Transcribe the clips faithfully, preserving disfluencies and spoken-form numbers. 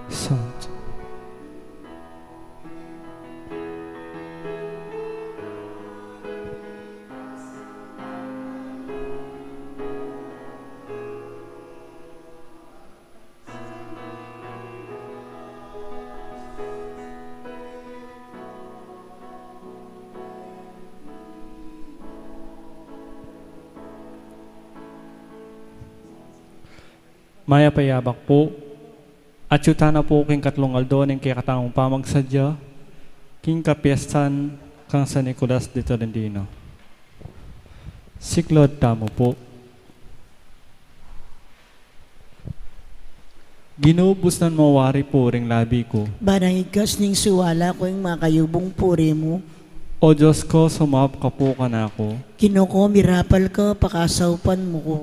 Santo. Mayap a yabak pu. Atyu tana pu king katlung aldo ning kekatamung pamagsadya king kapiestan kang San Nicolas de Tolentino. Siklaud tamu pu. Ginu, busnan mu wari pu ring labi ku. Ban ing igkas ning siwala ku ing makayubung puri mu. O Dios ku, sumaup ka pu kanaku. Ginu ku, mirapal ka, pakasaupan mu ku.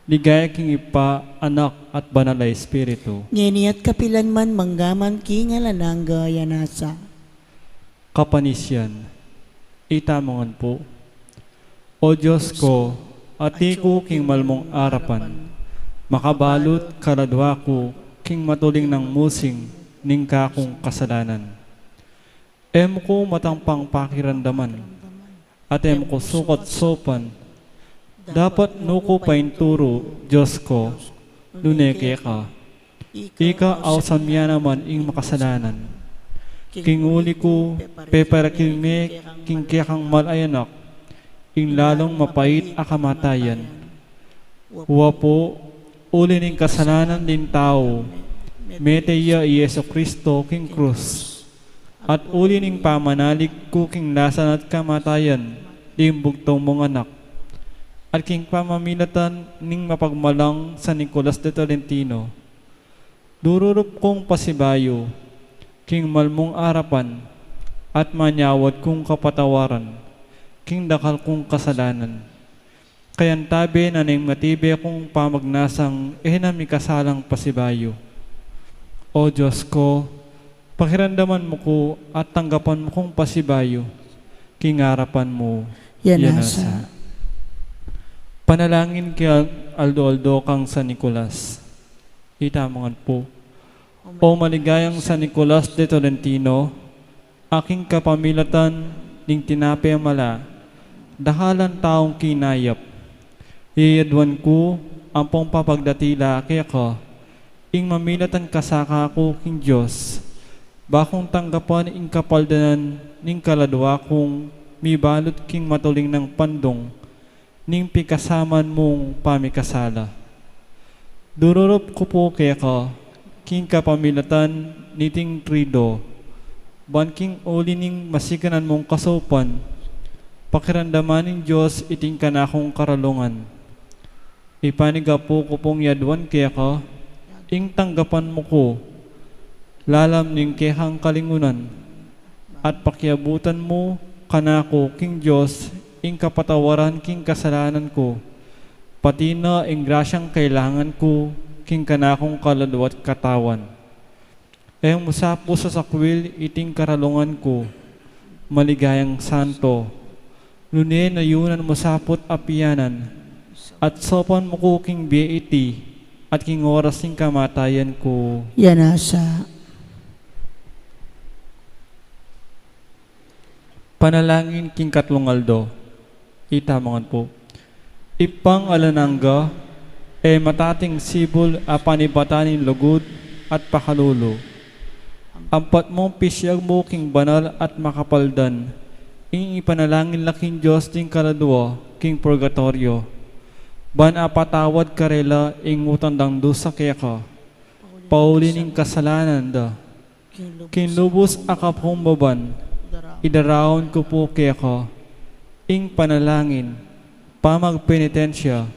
Ligaya king Ibpa, Anak, at Banal a Espiritu. Ngeni at kapilan man, mangga man king alang angga. Yana sa. Kapanisian. Itamu ngan pu. O Dios ku, atiu ku king malmung arapan, makabalut kaladua ku king matuling nang musing ning kakung kasalanan. E mu ku matampang pakiramdaman, at e mu ku sukat saupan. Dapat nu ku painturu, Dios ku, nune keka. Ika ausan mu ya naman ing makasalanan. King uli ku, peparakil me king kekang mal a Anak ing lalung mapait a kamatayan. Wa pu, uli ning kasalanan ding tau, mete ya i Jesucristo king krus. At uli ning pamanalig ku king lasa na at kamatayan ding bugtung mung Anak, at king pamamilatan ning mapagmalang San Nicolas de Tolentino, dururup kung pasibayu king malmung arapan, at manyawad kung kapatawaran king dakal kung kasalanan. Kayantabe na ning matibe kung pamagnasang e na mikasalang pasibayu. O Dios ku, pakiramdaman mu ku at tanggapan mu kung pasibayu king arapan mu. Yana sa. Panalangin king aldo-aldo kang San Nicolas. Itamu ngan pu. O maligayang San Nicolas de Tolentino, a king kapamilatan ning tinape a mala, dakalan taung kinayap, iyayaduan ku ampong papagdatila keka ing mamilatan kasaka ku king Dios, ba kung tanggapan ing kapaldanan ning kaladua kung mibalut king matuling nang pandung ning pikasaman mung pamikasala. Dururup ku pu keka king kapamilatan niting Triduo, ban king uli ning masikanan mung kasaupan, pakiramdaman ning Dios iting kanakung karalungan. Ipanigapu ku pung yaduan keka ing tanggapan mu ku lalam ning kekang kalingunan, at pakiabutan mu kanaku king Dios ing kapatawaran king kasalanan ku, pati na ing grasyang kailangan ku king kanakung kaladua at katawan. E mu sa pu sasakwil iting karalungan ku, maligayang santo, nune nayunan mu sa pu't apianan, at saupan mu ku king bie iti, at king oras ning kamatayan ku. Yana sa. Panalangin king katlung aldo. Itamu ngan pu. Ibpang alang angga, e matating sibul a panibatan ning lugud at pakalulu. Ampat mung pisyag mu king banal at makapaldan ing ipanalangin la king Dios ding kaladua king purgatoryo, ban apatawad karela ing utang dang dusa keka, pauli ning kasalanan da. King lubus a kapumbaban, idaraun ku pu keka ing panalangin, pamagpenitensya,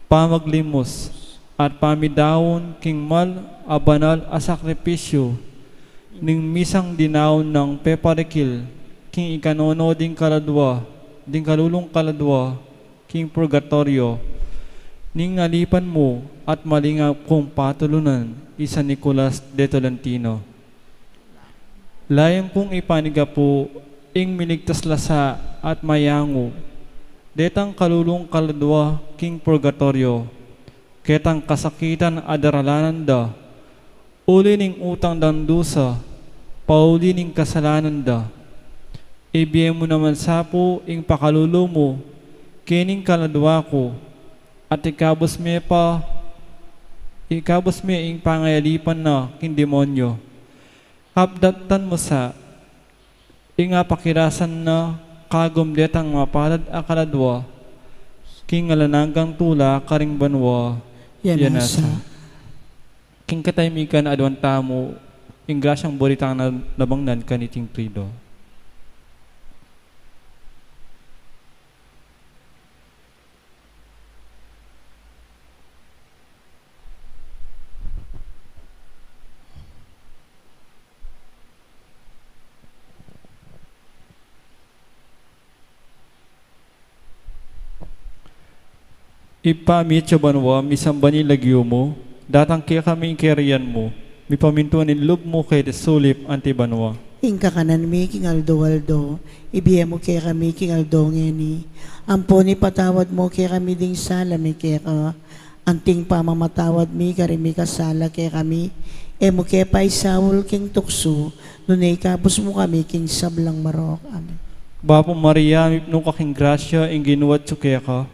pamaglimus, at pamidaun king mal a banal a sakripisyu ning misang dinaun nang peparikil king ikanono ding kaladua, ding kalulung kaladua, king purgatoryo, ning alipan mu at malingap kung patulunan i San Nicolas de Tolentino. Layun kung ipanigapu ing miligtas la sa at mayangu detang kalulung kaladua king purgatoryo, ketang kasakitan a daralanan da, Uli ning utang dang dusa, pauli ning kasalanan da. Ibie mu naman sa pu ing pakalulu mu kening kaladua ku, at ikabus me pa, ikabus me ing pangayalipan na king demonyo. Apdatan mu sa, ing apakirasan na kagum detang mapalad a kaladua, king alang anggang tula karing banua. Yan asa. King katahimikan aduan tamu ing grasyang buri tang na-, nabangnan kaniting trido. Ibpa mi atsu ka banua, misamban ya ing lagyu mu, datang kekami ing kayarian mu, mipamintuan ing lub mu keti sulip anti banua. Ing kakanan mi king aldo-aldo, ibie mu kekami king aldo ngeni. Ampon ipatawad mu kekami ding sala mi keka, anting pamamatawad mi karing mikasala kekami. E mu ke paisaul king tuksu, nune ikabus mu kami king sablang marok. Amen. Bapu Maria, mipnu ka king grasya, ing Ginu atsu keka.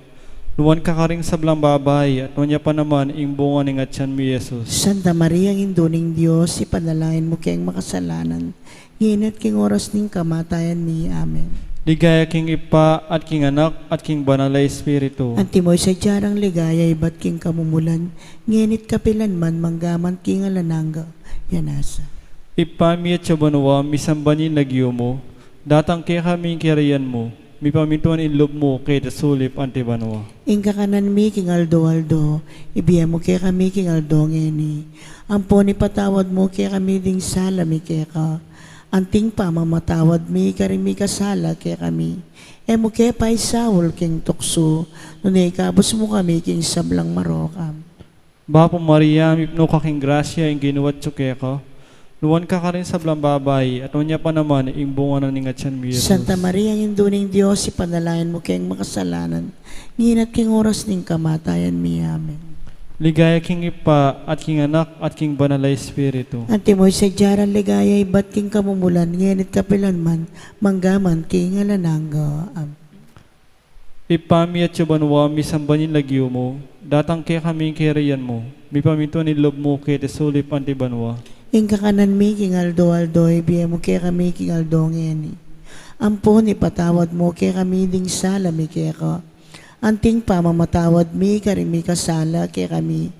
Nuan ka karing sablang babai, at nuan ya pa naman ing bunga ning atian mu, i Jesus. Santa Maria, Indu ning Dios, ipanalangin mu keng makasalanan, ngeni at king oras ning kamatayan mi. Amen. Ligaya king Ibpa, at king Anak, at king Banal a Espiritu. Antimo ing sadya nang ligaya ibat king kamumulan, ngeni at kapilan man, manggaman king alang angga. Yan asa. Ibpa mi atsu ka banua, misamban ya ing lagyu mu, datang kekami ing kayarian mu, mipamintuan ing lub mu keti sulip anti banua. Ing kakanan mi king aldo-aldo, ibie mu kekami king aldo ngeni. Ampon ipatawad mu kekami ding sala mi keka, anting pamamatawad mi karing mikasala kekami. E mu ke paisaul king tuksu, nune ikabus mu kami king sablang marok. Bapu Maria, mipnu ka king grasya, ing Ginu atsu keka. Nuan ka karing sablang babai, at nuan ya pa naman ing bunga na ning atian mu, i Jesus. Santa Maria, Indu ning Dios, ipanalangin mu keng makasalanan, ngeni at king oras ning kamatayan mi. Amen. Ligaya king Ibpa, at king Anak, at king Banal a Espiritu. Antimo ing sadya nang ligaya ibat king kamumulan, ngeni at kapilan man, manggaman king alang angga. Amen. Ibpa mi atsu ka banua, misamban ya ing lagyu mu, datang kekami ing kayarian mu, mipamintuan ing lub mu keti sulip anti banua. Ing kakanan mi king aldo-aldo, ibie mu kekami king aldo ngeni. Ampon ipatawad mu kekami ding sala mi keka, anting pamamatawad mi karing mikasala kekami.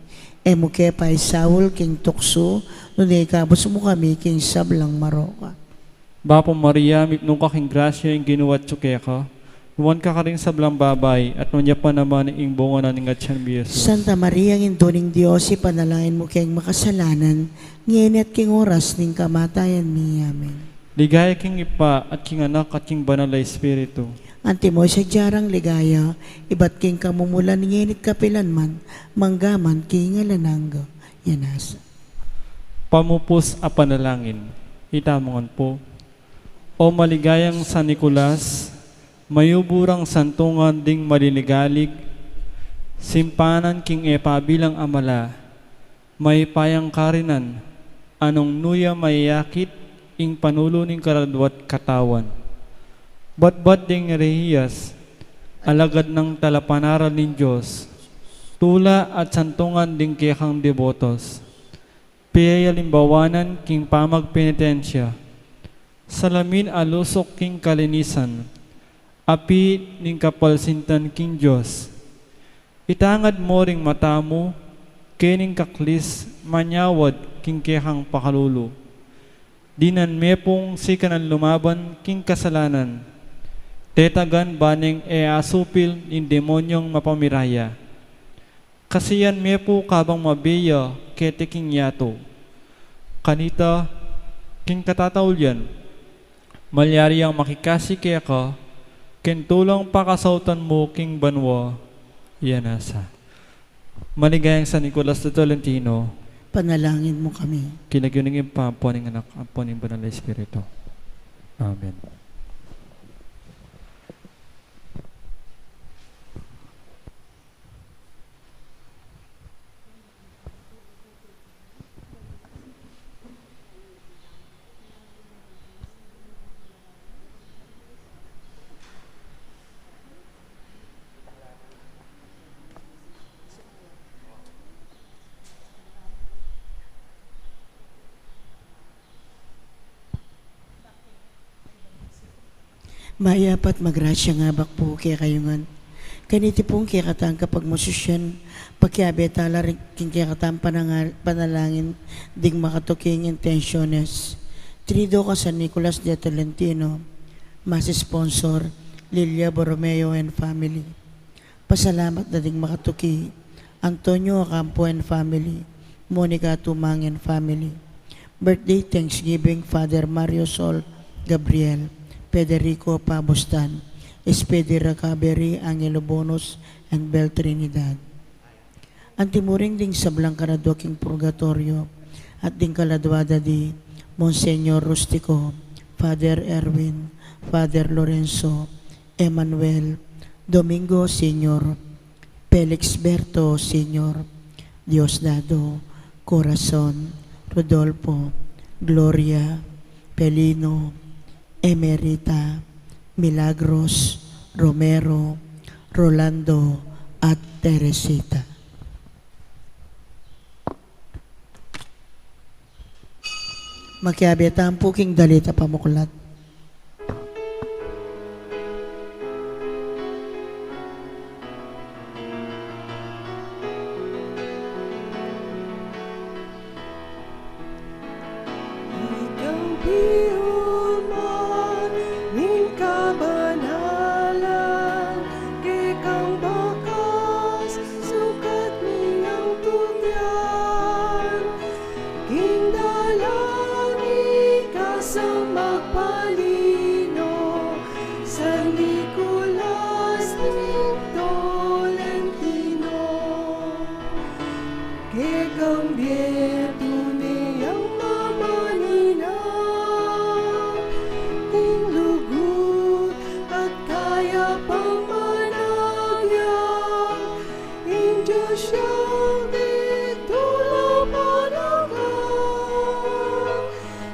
E mu ke paisaul king tuksu, nune ikabus mu kami king sablang marok. Bapu Maria, mipnu ka king grasya, ing Ginu atsu keka. Nuan ka karing sablang babai, at nuan ya pa naman ing bunga na ning atian mu, i Jesus. Santa Maria, Indu ning Dios, ipanalangin mu keng makasalanan, ngeni at king oras ning kamatayan mi. Amen. Ligaya king Ibpa, at king Anak, at king Banal a Espiritu. Antimo ing sadya nang ligaya, ibat king kamumulan, ngeni at kapilan man, manggaman king alang angga. Yan asa. Pamupus a panalangin. Itamu ngan pu. O maligayang San Nicolas, mayuburang santungan ding maliligalig, simpanan king e pabilang a mala, mayupayang karinan, a nung nu ya mayayakit ing panulu ning kaladua't katawan. Batbat ding rehias, alagad nang talapanaral ning Dios, tula at santungan ding kekang debotos, piyayalimbawanan king pamagpenitensya, salamin a lusuk king kalinisan, api ning kapalsintan king Dios. Itangad mu ring mata mu kening kaklis manyawad king kekang pakalulu. Dinan me pung sikanan lumaban king kasalanan. Tetagan ba neng e asupil ning demonyong mapamiraya. Kasian me pu kabang mabie ya keti king yatu. Kanita, king katataulian, malyari yang makikasi keka, king tulang pakasautan mu king banua, yan asa. Maligayang San Nicolas de Tolentino, panalangin mu kami. King lagyu ning Ibpa, ampo ning Anak, ampo ning Banal a Espiritu. Amen. Mayap at magrasyang abak pu kekayu ngan. Kaniti pung kekatang kapagmasusyan, pakiabe tala ring kekatang panangal-, panalangin ding makatuking intensyones. Trido ka San Nicolas de Tolentino, Mass sponsor, Lilia Borromeo and family. Pasalamat da ding makatuki, Antonio Ocampo and family, Monica Tumang and family. Birthday thanksgiving, Father Mario Sol Gabriel, Federico Pabostan, Speedy recovery, Angelo Bonus, and Bel Trinidad. Antimurin ding sablang kaladua king purgatoryo, at ding kaladua da di Monsignor Rustico, Father Erwin, Father Lorenzo, Emmanuel, Domingo Senior, Felix Berto Senior, Diosdado, Corazon, Rodolfo, Gloria, Pelino, Emerita, Milagros, Romero, Rolando, at Teresita. Makiabe tamu pu king dalit a pamuklat. Ikang piul man ning kabanalan, kekang bakas sukat ning angtukian, king dalan ika sa magpalino, San Nicolas ning Tolentino. Kekang bie tune yang mamanina, king lugud at kayapang managya, ing Dios yang di tula panaga,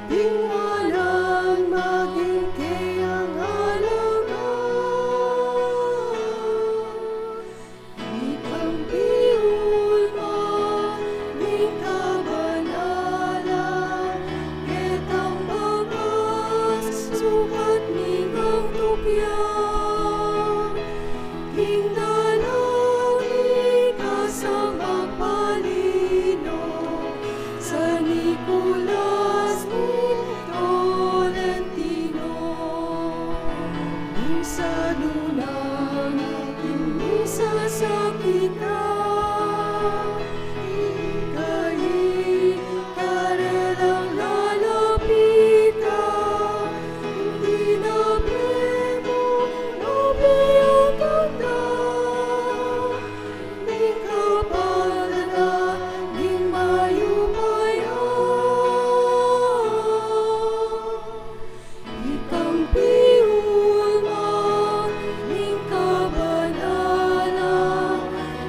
ding wanan maging keyang alaga. Ikang piul man ning kabanalan, ketang bakas sukat ning angtukian, king dalan ika sa magpalino, San Nicolas ning Tolentino. Ing salu nang misasakita, ika i karelang lalapita, ing tinape mung nobia tanda, ning kapal na ning mayupaya. Ikang piul man ning kabanalan,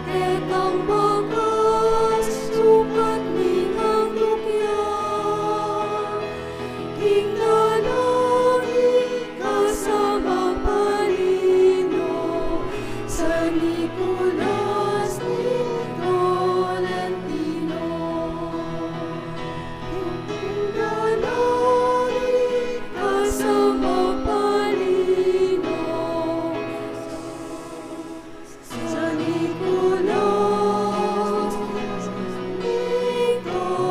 ketang bakas sukat ning angtukian, king dalan ika sa magpalino, San Nicolas ning Tolentino. King dalan ika sa magpalino, San Nicolas ning Tolentino.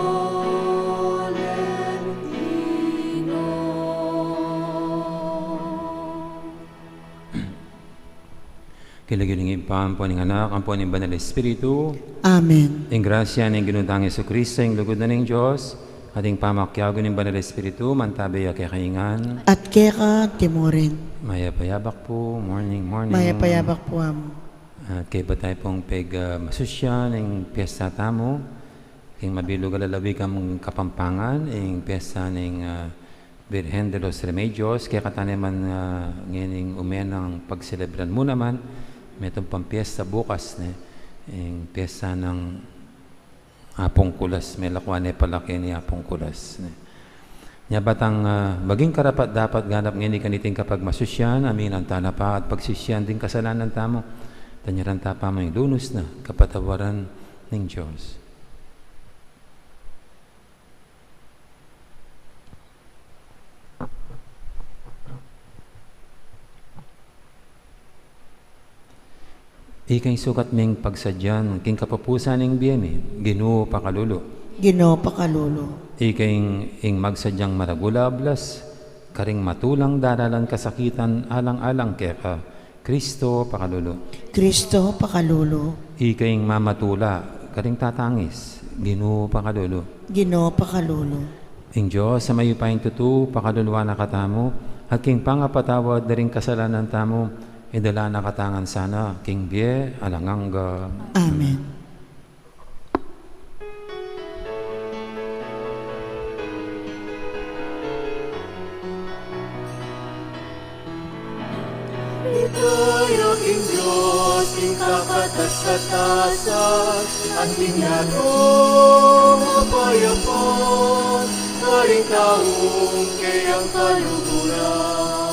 King lagyu ning Ibpa, ampo ning Anak, ampo ning Banal Espiritu. Amen. Ing grasya ning Ginu tang Jesucristo, ing lugud na ning Dios, at ing pamakiabe ning Banal Espiritu, mantabi ya kekayu ngan. At keka antimurin. Mayap a yabak pu, morning, morning. Mayap a yabak pu, Among. At kaybat tamu pung peg, ah, masusyan ing piyesta tamu, king mabilug a lalawigan ning Kapampangan, ing piyesta ning, ah, Virgen de los Remedios, kekatamu naman, ah, ngening ume nang pagselebran mu naman, metung pang piyesta bukas, ne, ing piyesta nang Apung Kulas, melakwan ne pala keni Apung Kulas, ne. Nya batang, ah, maging karapat-dapat ganap ngeni kaniting kapagmasusyan, aminan tana pa at pagsisian ding kasalanan tamu, tanyaran ta pa mu ing lunus na kapatawaran ning Dios. Ika ing sukat ming pagsadyan king kapupusan ning bie mi, Ginu, pakalulu. Ginu, pakalulu. Ika ing, ing magsadyang maragul a ablas karing matulang daralan kasakitan alang-alang keka, Kristo, pakalulu. Kristo, pakalulu. Ika ing mamatula karing tatangis, Ginu, pakalulu. Ginu, pakalulu. Ing Dios a mayupayang tutu pakaluluan na katamu, at king pangapatawad da ring kasalanan tamu, idala na katamu ngan sana king bie alang angga. Amen. Ligaya king Dios, king kakatas-katasan, at king yatung a kapayapan, karing taung keyang kaluguran.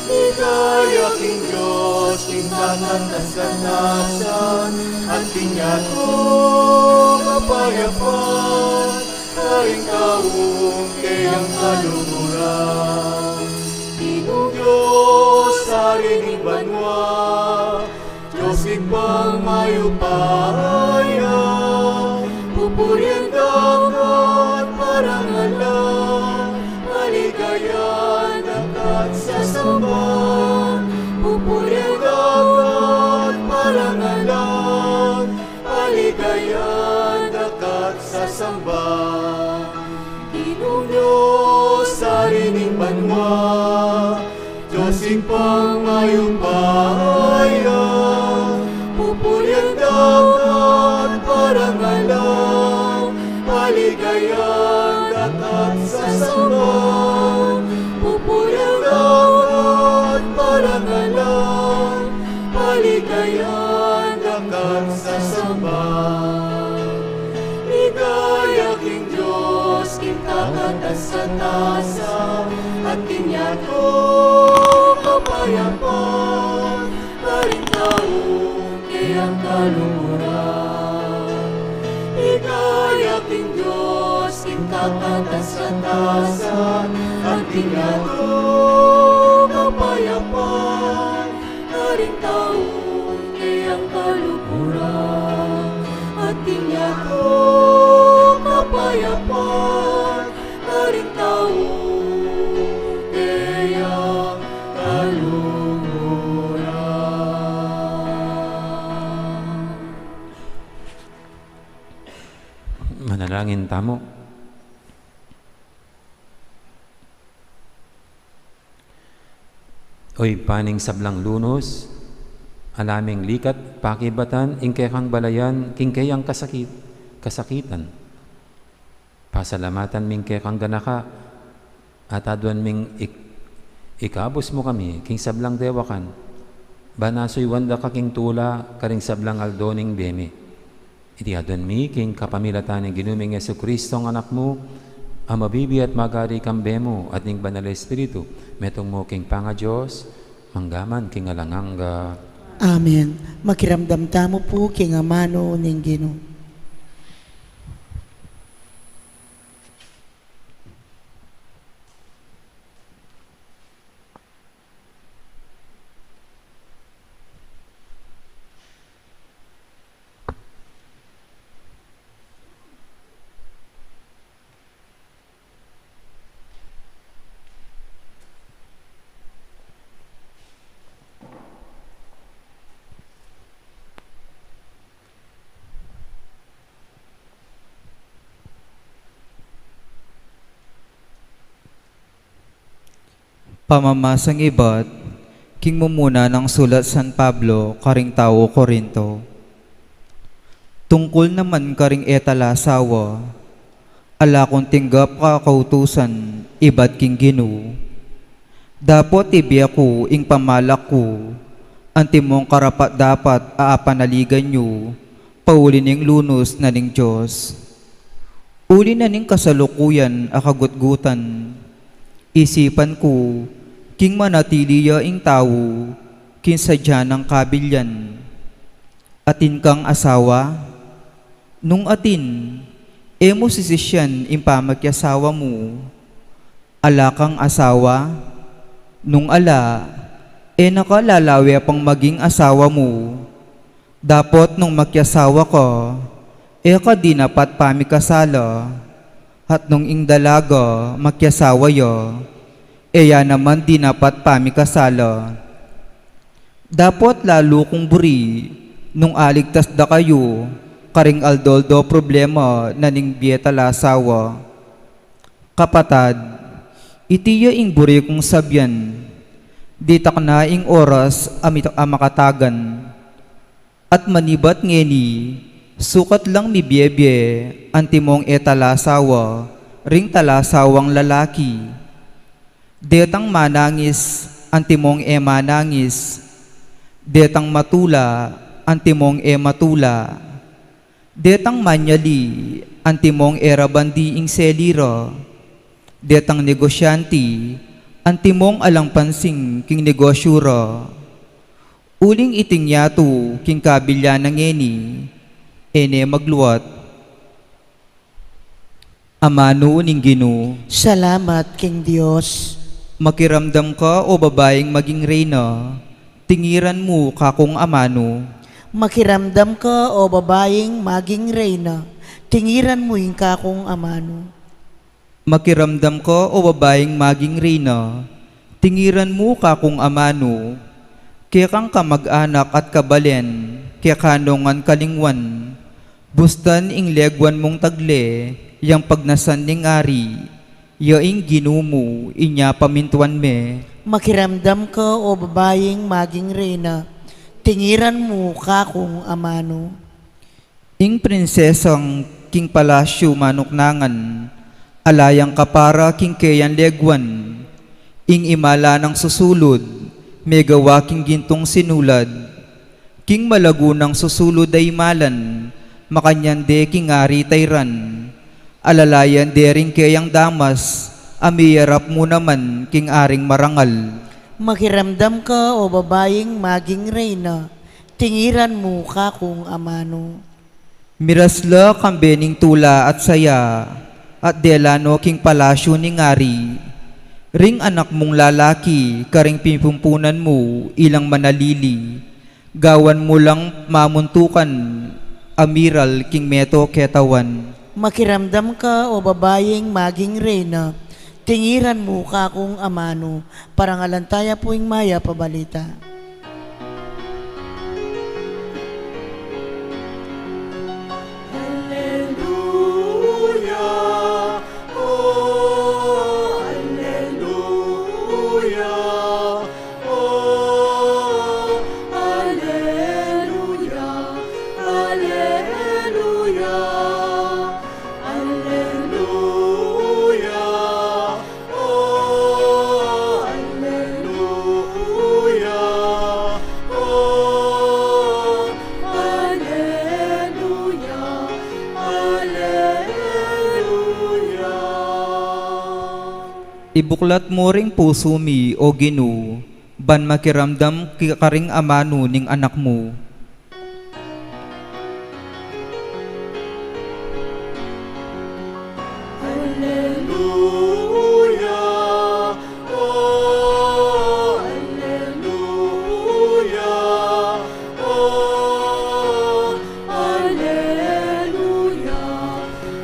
Ligaya king Dios, king kakatas-katasan, at king yatung a kapayapan, karing taung keyang kaluguran. Ginung Dios, Ari ning banua, Dios Ibpang mayupaya, pupurian da ka at parangalan, paligayan da ka at sasamban, pupurian da ka at parangalan, paligayan da ka at sasamban. Ginung Dios, Ari ning banua, Dios Ibpang mayupaya, pupurian da ka at parangalan, paligayan da ka at sasamban, pupurian da ka at parangalan, paligayan da ka at sasamban. Ligaya king Dios, king kakatas-katasan, at king yatung a kapayapan, karing taung keyang kaluguran. Ligaya king Dios, king kakatas-katasan, at king yatung a kapayapan, karing taung keyang kaluguran, at king yatung a kapayapan, karing taung keyang kaluguran. Manalangin tamu. O Ibpa ning sablang lunus, ala ming likat pakibatan ing kekang balayan king keyang kasakit-, kasakitan. Pasalamatan ming kekang ganaka, at aduan ming ik-, ikabus mu kami king sablang dewakan, ban asuyuan da ka king tula karing sablang aldo ning bie mi. Iti aduan mi king kapamilatan ning Ginu ming Jesucristo a Anak mu, a mabibie at magari kambe mu at ning Banal a Espiritu, metung mu king pangaDios, mangga man king alang angga. Amen. Makiramdam tamu pu king amanu ning Ginu. Pamamasang ibat king mumuna nang sulat San Pablo karing tau Corinto. Tungkul naman karing e ta la asawa, ala kung tinggap a kautusan ibat king Ginu. Dapot ibie ku ing pamalak ku, antimong karapat-dapat a apanaligan yu, pauli ning lunus na ning Dios. Uli na ning kasalukuyan a kagutgutan, isipan ku, king manatili ya ing tau king sadya nang kabilian. Atin kang asawa? Nung atin, e mu sisisian ing pamakiasawa mu. Ala kang asawa? Nung ala, e na ka lalawe pang maging asawa mu. Dapot nung makiasawa ka, e ka dinapat pamikasala, at nung ing dalaga makiasawa ya, e ya naman dinapat pamikasala. Dapot lalu kung buri nung aligtas da kayu karing aldo-aldo problema na ning bie talasawa. Kapatad, iti ya ing buri kung sabian, ditak na ing oras a mit-, a makatagan. At manibat ngeni, sukat lang mibie-bie antimong e talasawa ring talasawang lalaki. Detang manangis antimong e manangis, detang matula antimong e matula, detang manyali antimong e ra bandi ing seli ra, detang negosyante antimong alang pansin king negosyu ra. Uling iting yatu king kabilyan na ngeni, e ne magluat. Amanu ning Ginu. Salamat king Dios. Makiramdam ka, o babaing maging reyna, tingiran mu kakung amanu. Makiramdam ka, o babaing maging reyna, tingiran mu ing kakung amanu. Makiramdam ka, o babaing maging reyna, tingiran mu kakung amanu. Kekang kamag-anak at kabalen, kekanu ngan kalingwan, bustan ing leguan mung tagle, yang pagnasan ning ari, ya ing Ginu mu, inya pamintuan me. Makiramdam ka, o babaing maging reyna, tingiran mu kakung amanu. Ing prinsesang king palasyu manuknangan, ala yang kapara king keyang leguan. Ing imala nang susulud, megawa king gintung sinulad. King malagu nang susulud a imalan, makanyan de king ari tayran. Alalayan de ring keyang damas, a miyarap mu naman king aring marangal. Makiramdam ka, o babaing maging reyna, tingiran mu kakung amanu. Miras la kambe ning tula at saya, at dela no king palasyu ning ari. Ring anak mung lalaki, karing pipumpunan mu, ilang manalili. Gawan mu lang mamuntukan, a miral king meto ketawan. Makiramdam ka, o babaing maging reyna, tingiran mu kakung amanu. Parangalan taya pu ing mayap a balita. Alleluia, oh, alleluia, oh, alleluia, alleluia. Alleluia, oh, alleluia, oh, alleluia, alleluia. Ibuklat mu ring pusu mi, O Ginu, ban makiramdam ki-, karing amanu ning anak mu. Alleluia, oh, alleluia, oh, alleluia,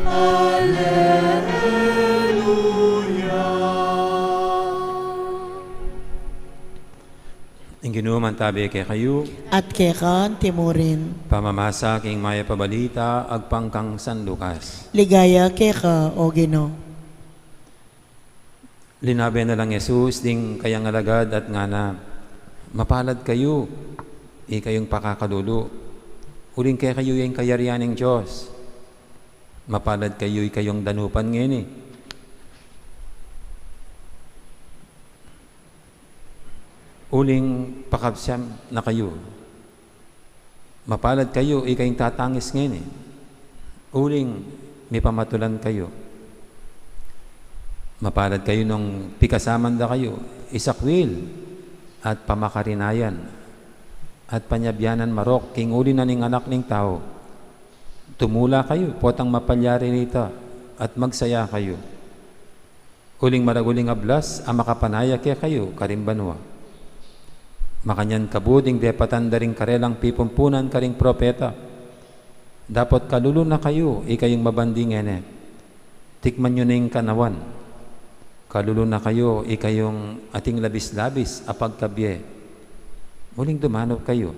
alleluia. Ing Ginu mantabe kekayu. At keka anti mu rin. Pamamasa king mayap a balita agpang kang San Lucas. Ligaya keka, O Ginu. Linabe na lang Jesus ding kayang alagad at ngana, "Mapalad kayu, ikayung pakakalulu, uling kekayu ya ing kayarian ning Dios. Mapalad kayu, ikayung danupan ngeni, uling pakabsian na kayu. Mapalad kayu, ikayung tatangis ngeni, uling mipamatulan kayu. Mapalad kayu nung pikasaman da kayu, isakwil, at pamakarinayan, at panyabianan marok king uli na ning Anak ning Tau. Tumula kayu, potang mapalyari rita, at magsaya kayu. Uling maragul ing ablas a makapanaya kekayu karin banua. Makanyan kabud ing depatan da ring karelang pipumpunan karing propeta. Dapot kalulu na kayu, ikayung mabandi ngeni. Tikman yu na ing kanawan. Kalulu na kayu, ikayung ating labis-labis a pagkabie. Uling dumanup kayu.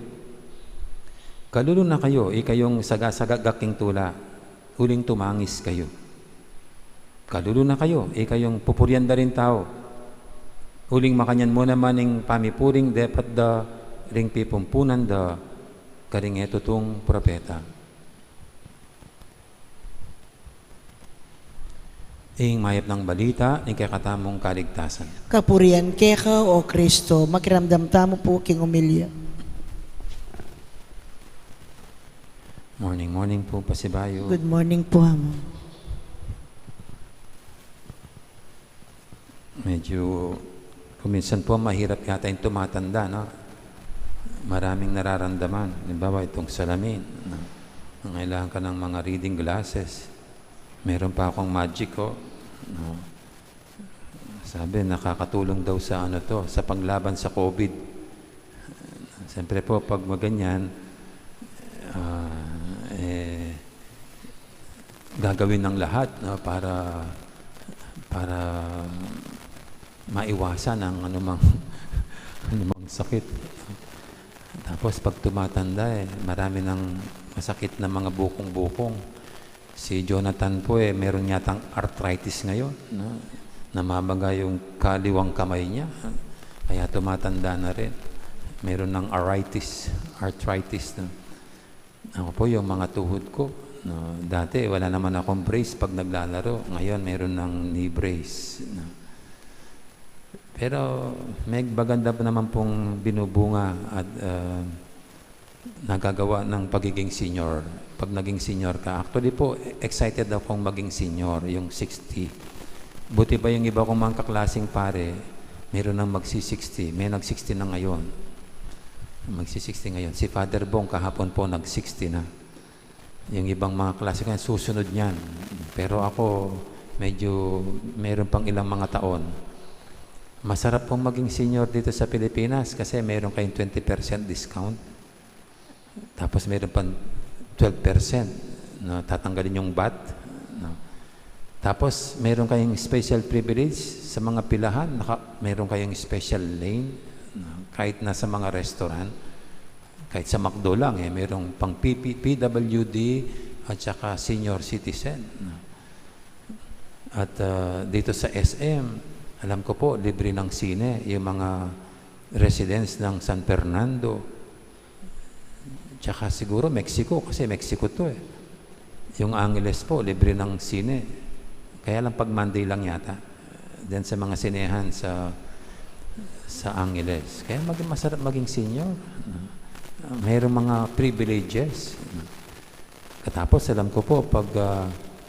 Kalulu na kayu, ikayung sagasagak king tula. Uling tumangis kayu. Kalulu na kayu, ikayung pupurian da ring tau. Uling makanyan mu naman ing pamipuring depat da ring pipumpunan da karing e tutung propeta. Ing mayap nang balita ning kekatamung kaligtasan. Kapurian keka, O Kristo. Makiramdam tamu pu king omilya. Morning, morning pu, pasibayu. Good morning pu, Among. Medyo, kung minsan po, mahirap yata yung tumatanda, no? Maraming nararamdaman. Halimbawa, itong salamin, no? Nangailangan ka ng mga reading glasses. Meron pa akong Magic, oh. No? Sabi, nakakatulong daw sa ano to, sa paglaban sa COVID. Siyempre po, pag maganyan, ah, eh, gagawin ng lahat, no, para, para maiwasan ang anumang, anumang sakit. Tapos pag tumatanda, eh, marami ng masakit na mga bukong-bukong. Si Jonathan po, eh, meron yatang arthritis ngayon, no? Namamaga yung kaliwang kamay niya. Kaya tumatanda na rin. Meron ng aritis, arthritis, no? Ako po, yung mga tuhod ko, no? Dati, wala naman akong brace pag naglalaro. Ngayon, meron ng knee brace, no? Pero may maganda pa naman pong binubunga at, ah, nagagawa ng pagiging senior. Pag naging senior ka, actually po, excited akong maging senior, yung sixty. Buti ba yung iba kong mga kaklaseng pare, meron nang magsi-sixty, may nag-sixty na ngayon. Magsi-sixty ngayon. Si Father Bong kahapon po nag-sixty na. Yung ibang mga klase ko, susunod niyan. Pero ako, medyo meron pang ilang mga taon. Masarap pong maging senior dito sa Pilipinas kasi meron kayong twenty percent discount. Tapos meron pang twelve percent, no, tatanggalin yung vat, no. Tapos meron kayong special privilege sa mga pilahan, naka-, meron kayong special lane, no, kahit na sa mga restaurant. Kahit sa McDo lang, eh, merong pang P P, P W D at saka senior citizen, no? At, ah, dito sa S M, alam ko po, libre ng sine, yung mga residents ng San Fernando. Tsaka siguro Mexico, kasi Mexico to, eh. Yung Angeles po, libre ng sine. Kaya lang pag Monday lang yata. Diyan sa mga sinehan sa, sa Angeles. Kaya maging masarap maging senior. Mayroong mga privileges. Katapos, alam ko po, pag, ah,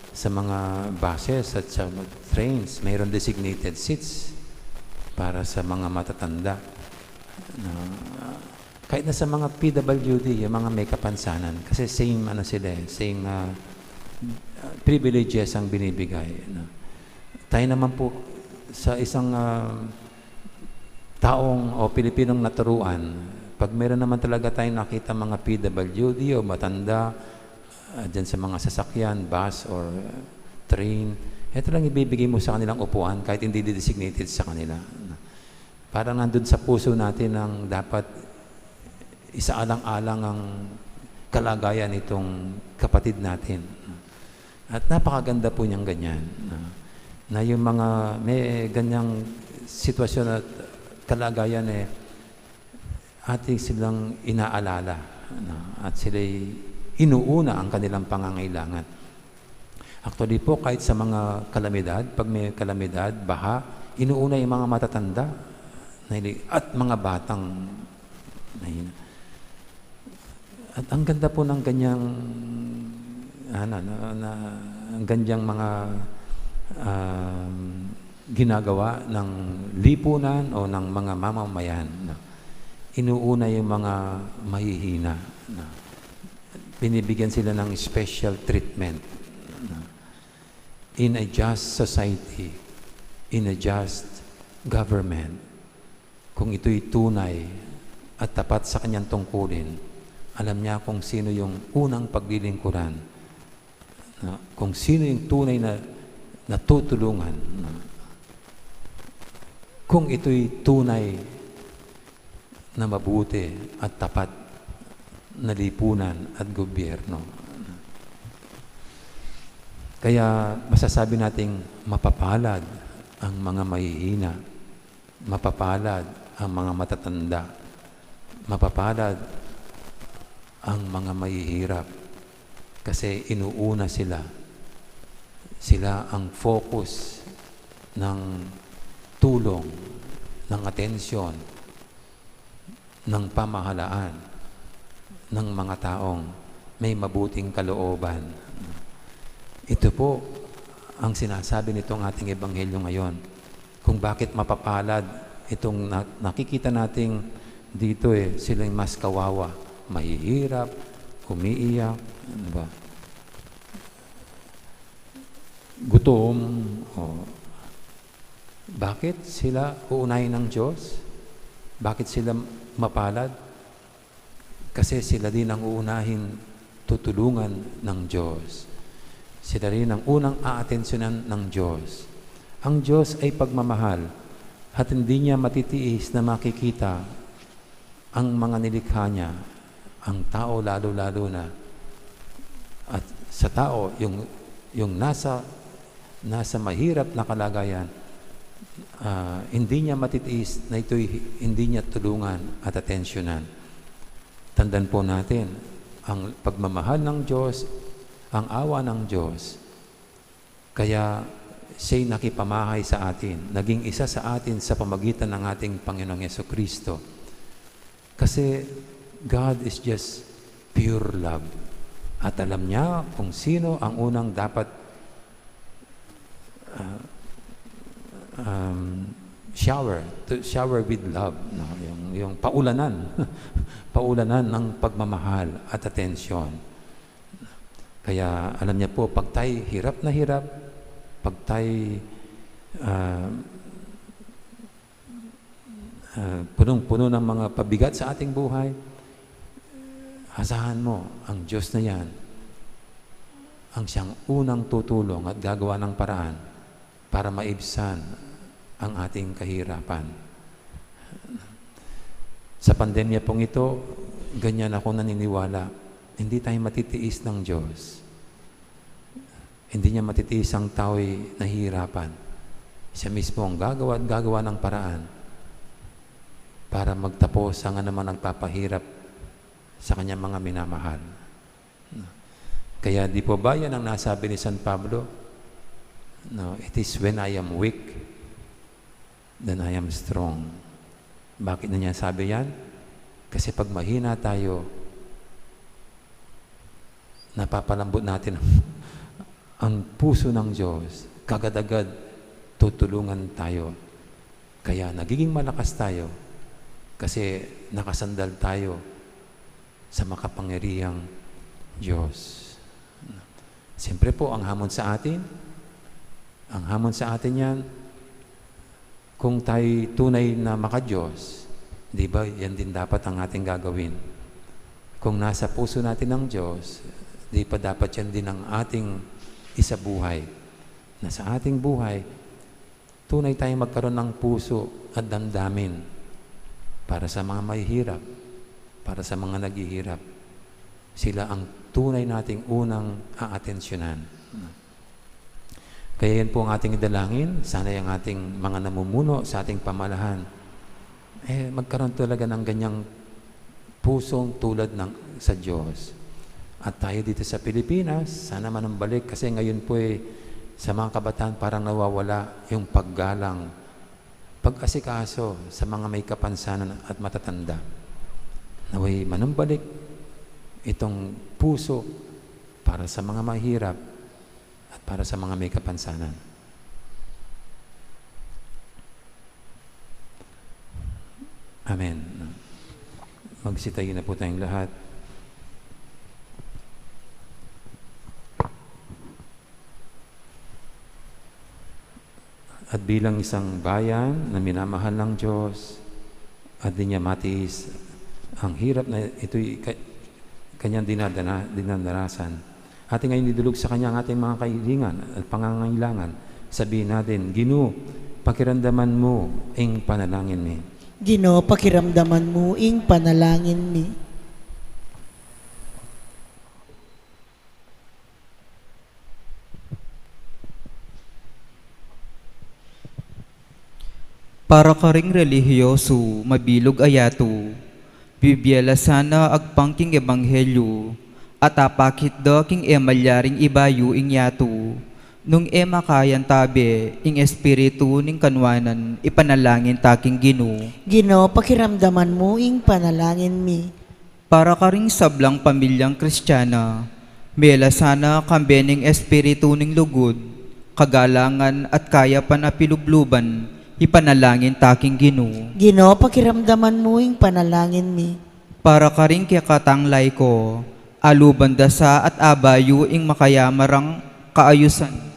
sa mga buses at sa trains, mayroong designated seats para sa mga matatanda. Na, kahit na sa mga P W D, yung mga may kapansanan, kasi same, ano sila, eh, same, ah, privileges ang binibigay, no? Tayo naman po, sa isang, ah, taong o Pilipinong naturuan, pag meron naman talaga tayong nakita mga P W D o matanda, ah, dyan sa mga sasakyan, bus or train, ito lang ibibigay mo sa kanilang upuan kahit hindi designated sa kanila. Parang nandun sa puso natin ang dapat isaalang-alang ang kalagayan nitong kapatid natin. At napakaganda po niyang ganyan, no? Na yung mga may ganyang sitwasyon at kalagayan, eh, atin silang inaalala, no? At sila'y inuuna ang kanilang pangangailangan. Actually po, kahit sa mga kalamidad, pag may kalamidad, baha, inuuna yung mga matatanda na ili-, at mga batang nahina. At ang ganda po ng ganyang, ano, na, na, ang ganyang mga, um, ginagawa ng lipunan o ng mga mamamayan, no? Inuuna yung mga mahihina, no? Binibigyan sila ng special treatment, no? In a just society, in a just government, kung ito'y tunay at tapat sa kanyang tungkulin. Alam niya kung sino yung unang paglilingkuran, na, kung sino yung tunay na natutulungan, na, kung ito'y tunay na mabuti at tapat na lipunan at gobyerno. Kaya masasabi nating mapapalad ang mga mahihina, mapapalad ang mga matatanda, mapapalad ang mga mahihirap, kasi inuuna sila. Sila ang focus ng tulong, ng atensyon, ng pamahalaan ng mga taong may mabuting kalooban. Ito po ang sinasabi nitong ating ebanghelyo ngayon, kung bakit mapapalad itong na-, nakikita nating dito, eh, silang mas kawawa, mahihirap, umiiyak, ano ba? Gutom, o bakit sila uunahin ng Diyos? Bakit sila mapalad? Kasi sila din ang uunahin tutulungan ng Diyos. Sila rin ang unang aatensyonan ng Diyos. Ang Diyos ay pagmamahal at hindi niya matitiis na makikita ang mga nilikha niya, ang tao lalo-lalo na. At sa tao, yung, yung nasa, nasa mahirap na kalagayan, ah, hindi niya matitiis na ito'y hindi niya tulungan at atensyonan. Tandaan po natin, ang pagmamahal ng Diyos, ang awa ng Diyos, kaya siya'y nakipamahay sa atin, naging isa sa atin sa pamagitan ng ating Panginoong Yesu Kristo. Kasi God is just pure love. At alam niya kung sino ang unang dapat, ah, um, shower, to shower with love, no? Yung, yung paulanan, paulanan ng pagmamahal at atensyon. Kaya alam niya po, pag tayo hirap na hirap, pag tayo, ah, ah, punong-puno ng mga pabigat sa ating buhay, asahan mo, ang Diyos na yan, ang siyang unang tutulong at gagawa ng paraan para maibsan ang ating kahirapan. Sa pandemya pong ito, ganyan ako naniniwala. Hindi tayo matitiis ng Diyos. Hindi niya matitiis ang tao'y nahihirapan. Siya mismo ang gagawa at gagawa ng paraan para magtapos ang anumang nagpapahirap sa kanyang mga minamahal. Kaya di po ba yan ang nasabi ni San Pablo? No, "It is when I am weak, then I am strong." Bakit na niya sabi yan? Kasi pag mahina tayo, napapalambot natin ang, ang puso ng Diyos. Kagad-agad tutulungan tayo. Kaya nagiging malakas tayo kasi nakasandal tayo sa makapangyarihang Diyos. Siyempre po, ang hamon sa atin, ang hamon sa atin yan, kung tayo tunay na makadiyos, di ba, yan din dapat ang ating gagawin. Kung nasa puso natin ang Diyos, di pa dapat yan din ang ating isabuhay? Na sa ating buhay, tunay tayong magkaroon ng puso at damdamin para sa mga mahihirap, para sa mga naghihirap. Sila ang tunay nating unang aatensyonan. Kaya yan po ang ating idalangin. Sana yung ating mga namumuno sa ating pamahalaan, eh, magkaroon talaga ng ganyang pusong tulad ng sa Diyos. At tayo dito sa Pilipinas, sana manumbalik kasi ngayon po, eh, sa mga kabataan parang nawawala yung paggalang, pag-asikaso sa mga may kapansanan at matatanda. Nawa'y manumbalik itong puso para sa mga mahirap at para sa mga may kapansanan. Amen. Magsitayo na po tayong lahat. At bilang isang bayan na minamahal ng Diyos, at di niya matiis Ang hirap na ito'y ka-, kanyang dinadana-, dinadanasan. Atin ngayun idulog sa kanya ang ating mga kahilingan at pangangailangan. Sabihin natin, "Ginu, pakiramdaman mu ing panalangin mi." Ginu, pakiramdaman mu ing panalangin mi. Para karing relihiyosu, mabilug a yatu, bibie la sana agpang king ebanghelyu, at apakit da king e malyaring ibayu ing yatu, nung e makayantabe ing espiritu ning kanwanan, ipanalangin ta king Ginu. Ginu, pakiramdaman mu ing panalangin mi. Para karing sablang pamilyang Kristiana, mie la sana kambe ning espiritu ning lugud, kagalangan at kayapan a pilubluban, ipanalangin ta king Ginu. Ginu, pakiramdaman mu ing panalangin mi. Para karing kekatang laiko, aluban da sa at abayu ing makayamarang kaayusan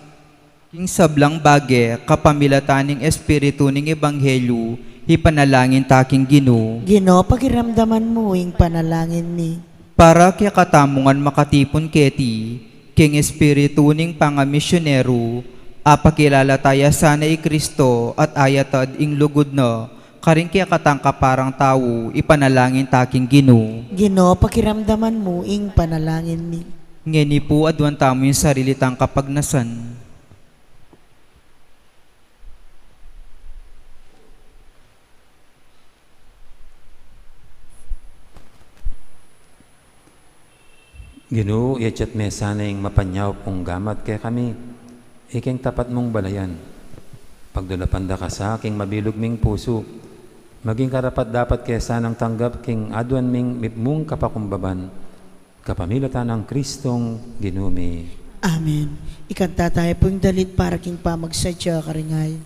king sablang bage, kapamilatan ning espiritu ning ebanghelyu, ipanalangin ta king Ginu. Ginu, pakiramdaman mu ing panalangin mi. Para kekatamu ngan makatipun keti, king espiritu ning pangamisyonero, apakilala ta ya sana i Kristo at ayatad ing lugud na karing kekatang kaparang tau, ipanalangin ta king Ginu. Ginu, pakiramdaman mu ing panalangin mi. Ngeni pu, aduan tamu ing sarili tang kapagnasan. Ginu, iyatyat me sana ing mapanyaup mung gamat kekami, ikeng tapat mung balayan. Pagdulapan da ka sa king mabilug ming pusu, maging karapat-dapat ke sanang tanggap king aduan ming mipmung kapakumbaban, kapamilatan nang Kristong Ginu mi. Amen. Ikanta tamu pu ing dalit para king pamagsadya karing ain.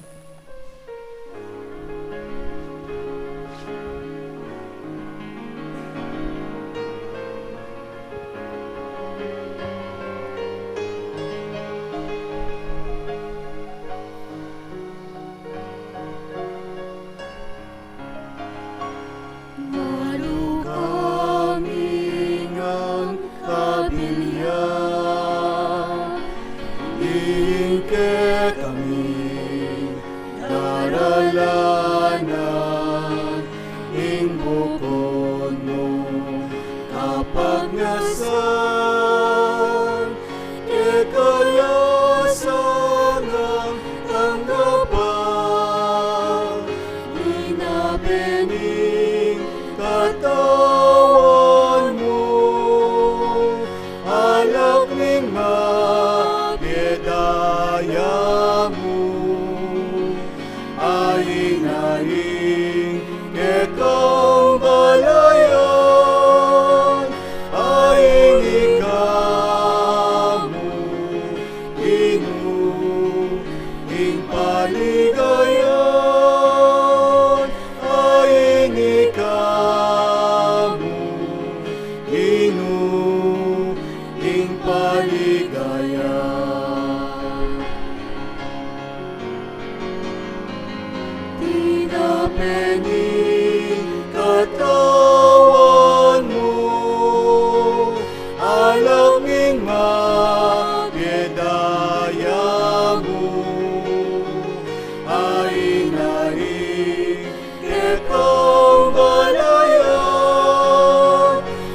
Malu kami ngan kabilya, ing kekami daralanan, ing bukun mung kapagnasan, keka la sanang tanggapan, inabe ning katawan mu, alak ning mabie daya mu, ain na ing kekang balayan, ain ika mu, Ginu, ing paligayan, ain ika mu, Ginu, ing paligayan. Tinape ning katawan mu, alak ning mabie daya mu, ain na ing kekang balayan,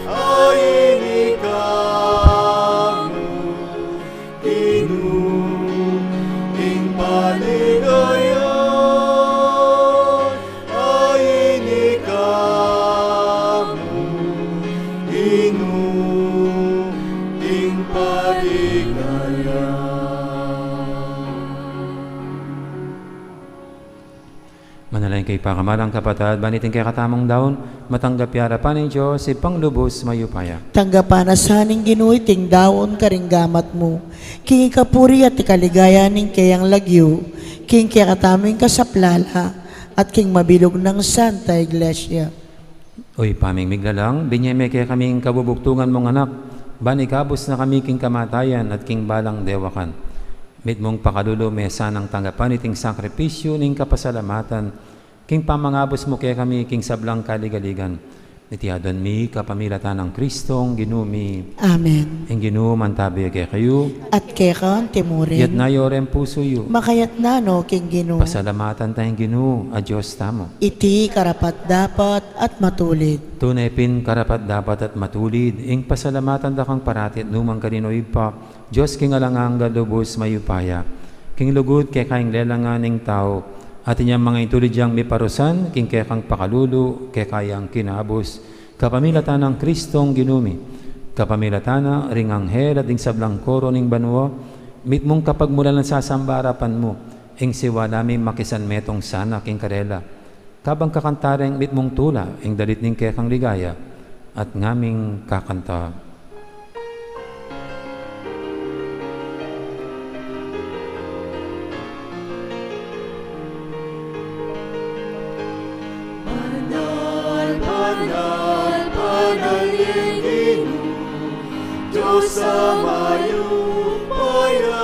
ain ika mu, Ginu, ing paligayan, ain ika mu, Ginu, ing paligayan. Manalangin kayu, pakamalan kung kapatad, ban iting kekatamung daun, matanggap ya arapan ning Dios, Ibpang lubus mayupaya. Tanggapan na sa ning Ginu iting daun karing gamat mu, king ikapuri at ikaligayan ning keyang lagyu, king kekatamung kasaplalan, at king mabilug nang Santa Iglesia. O Ibpa ming miglalang, binie me kekami ing kabubugtungan mung Anak, ban ikabus na kami king kamatayan at king balang dewakan. Mitmung pakalulu me sanang tanggapan iting sakripisyu ning kapasalamatan, king pamangabus mu kekami king sablang kaligaligan. Iti aduan mi kapamilatan nang Kristong Ginu mi. Amen. Ing Ginu mantabe kekayu. At keka antimurin. Iyatas yu ring pusu yu. Makayatas no king Ginu. Pasalamatan taya ing Ginu a Dios tamu. Iti karapat-dapat at matulid. Tune pin karapat-dapat at matulid ing pasalamatan da kang parati at nukarin man, o Ibpa, Dios king alang angga, lubus mayupaya. King lugud keka ing lelangan ning tau, at inya manga itulid yang miparusan king kekang pakalulu, keka yang kinabus, kapamilatan nang Kristong Ginu mi. Kapamilatan na ring anghel at ding sablang koro ning banua, mitmung kapagmulan at sasamba king arapan mu, ing siwala mi makisanmetung sana king karela. Kabang kakanta reng mitmung tula, ing dalit ning kekang ligaya, at ngaming kakanta. Banal, banal, banal ya ing Ginu, Dios a mayupaya.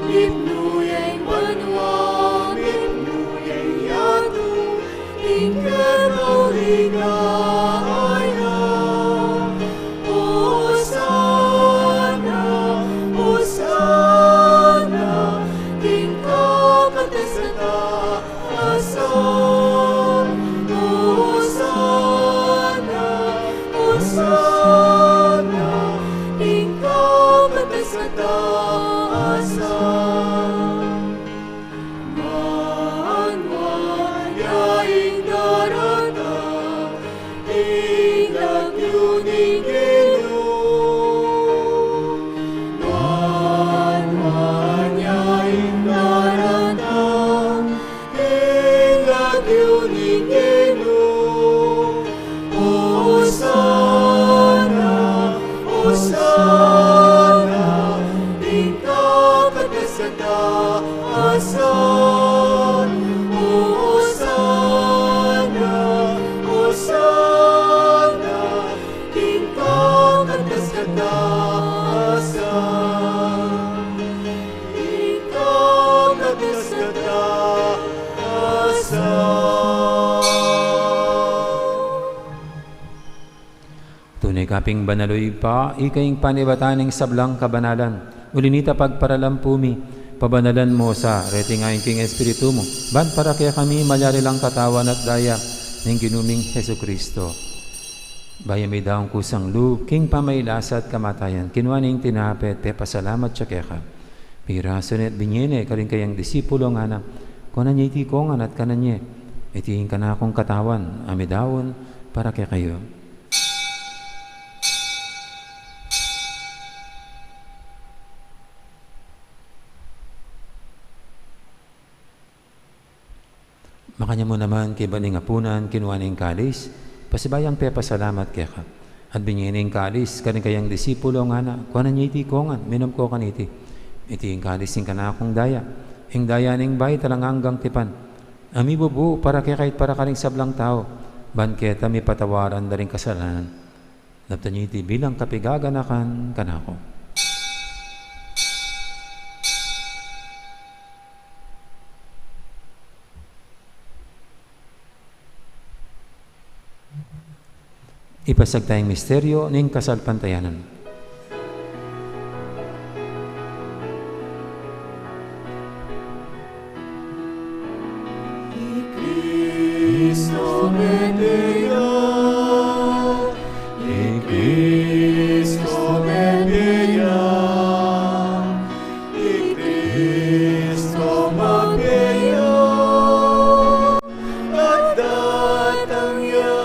Mitmu ya ing banua, mitmu ya ing yatu, ing kekang ligaya. Osana, osana, king kakatas-katasan. Osana, osana, king kakatas-katasan. Nuan, nuan ya ing daratang king lagyu ning Ginu. Nuan, nuan ya ing daratang king lagyu ning Ginu. Osana, osana, king kakatas-katasan. Osana, osana, king kakatas-katasan. Ikaw, kakatas-katasan. Tune ka pin banal, o Ibpa, ika ing panibatan ning sablang kabanalan. Uli na nita, pagparalan pu mi, pabanalan mu sa reti ngan king Espiritu mu, ban para kekami malyari lang katawan at daya ning Ginu ming Jesucristo. Bayu mi daun kusang lub king pamagkasakit at kamatayan, kinua ne ing tinape, pepasalamat ya keka, pirasu ne at binie ne karing kayang disipulo, ngana, kuanan ye iti kongan at kanan ye, iti ing kanakung katawan a midaun para kekayu. Makanyan mu naman, kaybat ning apunan, kinua ne ing kalis, pasibayu yang pepasalamat keka, at binie ne ing kalis karing kayang disipulo, ngana, kuanan ye iti kongan, minum ko kaniti, iti ing kalis ning kanakung daya, ing daya ning bayu at alang anggang tipan, a mibubu para kekayu at para karing sablang tau, ban keta mipatawaran da ring kasalanan. Daptan ye iti bilang kapaganakan kanaku. Ipasiag taya ing misteryu ning kasalpantayanan. I Kristo mete ya, i Kristo mete ya, i Kristo mete ya, at datang ya,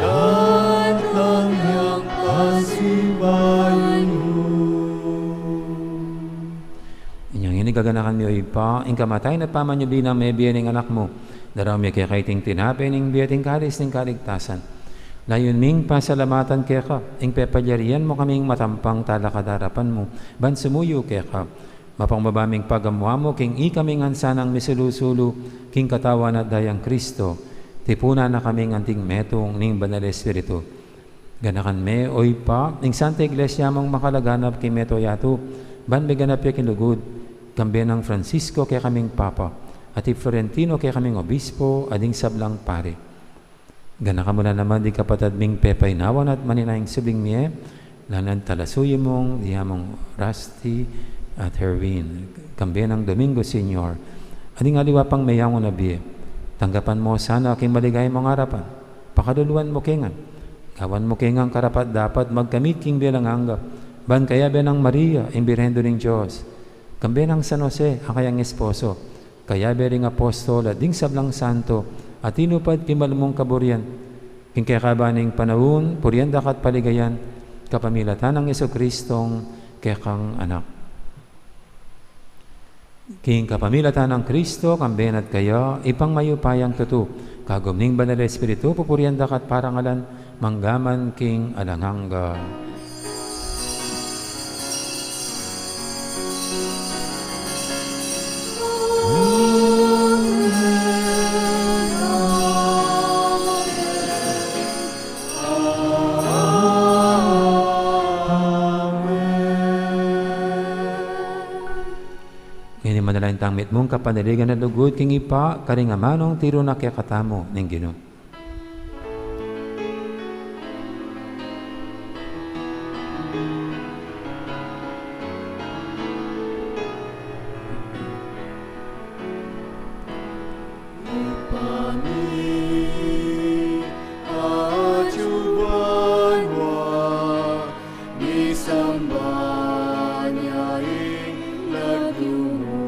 datang yang pasibayu. Inyang ini gaganakan mi, o Ibpa, ing kamatayan at pamanyubli nang mebie ning Anak mu. Daraun mi keka iting tinape ning bie at ing kalis ning kaligtasan. Layun ming pasalamatan keka ing pepalyarian mu kaming matampang talakad king arapan mu, ban sumuyu keka. Mapakumbaba ming pagamu-amu king ikami ngan sanang misulu-sulu king katawan at dayang Kristo, tipunan na kaming anting metung ning Banal Espiritu. Ganakan me, o Ibpa, ing Santa Iglesia mung makalaganap king mabilug a yatu, ban miganap ya king lugud, kambe nang Francisco kekaming Papa, at i Florentino kekaming Obispo, at ding sablang pari. Ganakan mu la naman ding kapatad ming pepainawan at maninayang subling mie, lalan talasuyu mung, diamong Rusty at Herwin. Kambe nang Domingo Senior. At ding aliwa pang meyangu na bie. Tanggapan mu sana king maligaya mung arapan. Pakaluluan mu ke ngan. Gawan mu ke ngan karapat-dapat magkamit king bie alang angga. Ban kayabe nang Maria, ing Birhen Indu ning Dios. Kambe nang San Jose, a kayang esposo. Kayabe ring apostol at ding sablang santo, a tinupad king malmung kaburian. King kekaban ning panaun, purian da ka at paligayan, kapamilatan nang Jesucristong kekang Anak. King kapamilatan nang Kristo, kambe na at kaya, Ibpang mayupayang tutu, kagum ning Banal a Espiritu, pupurian da ka at parangalan, mangga man king alang angga. Ngeni manalangin tang mitmung kapanaligan a lugud king Ibpa, karing amanung tiru na kekatamu ning Ginu. Misamban ya ing lagyu mu.